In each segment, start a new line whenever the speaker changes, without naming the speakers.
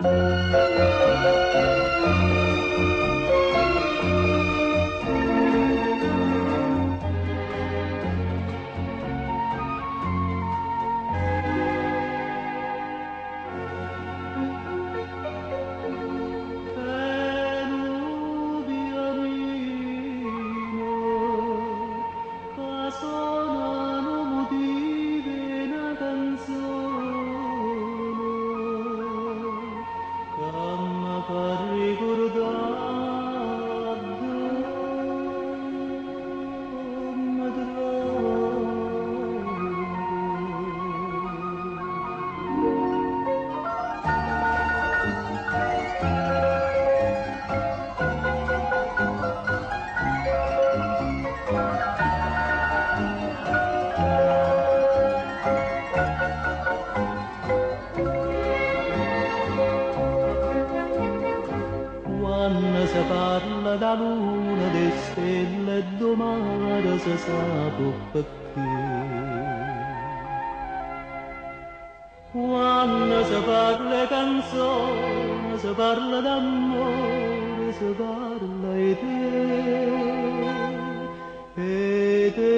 È nu pianino ca sona nu mutivo 'e na canzone ca me fa ricurdà addò me trovo. Quanno se parla d' 'a luna, d' 'e stelle e d' 'o mare se sape 'o ppecché. Quanno se parla 'e canzone, se parla d'ammore, se parla 'e te, 'e te.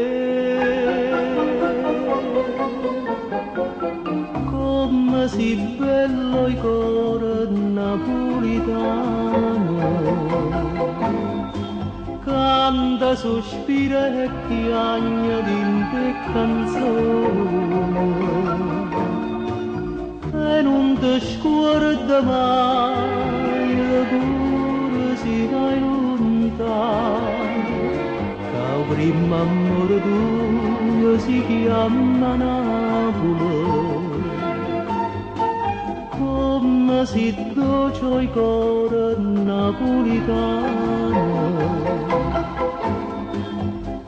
Comme si bello 'e core napulitano, canta, suspira e chiagne dint' 'e canzone. E nun te scuorde maje pure si vai luntano, ca 'o primmo ammore tujo si chiamma Napule. Comme si doce 'o core napulitano,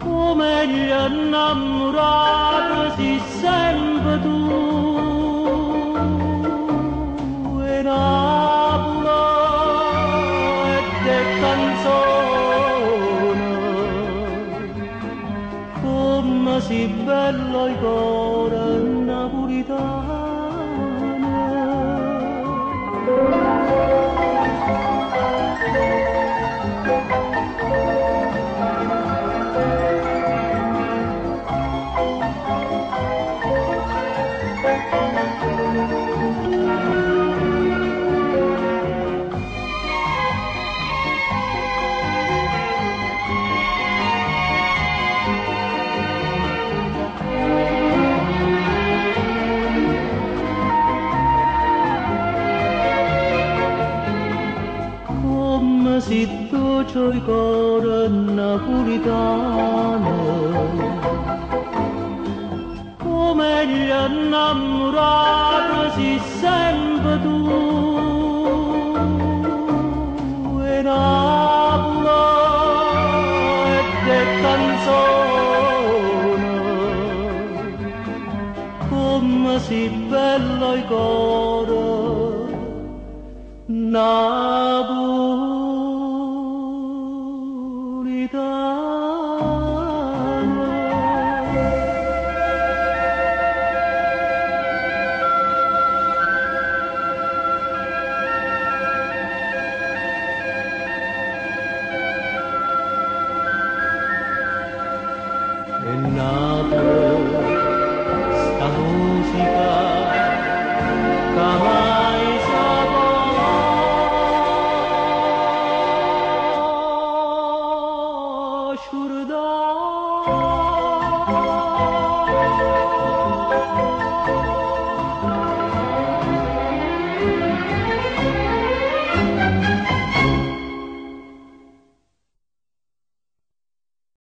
'O meglio 'nnammurato si sempe tu. 'E Napule e d' 'e canzone. Comme si bello 'o core napulitano. Comme si doce 'o core napulitano, 'O meglio 'nnammurato si sempe tu. 'E Napule e d' 'e canzone. Comme si bello 'e core.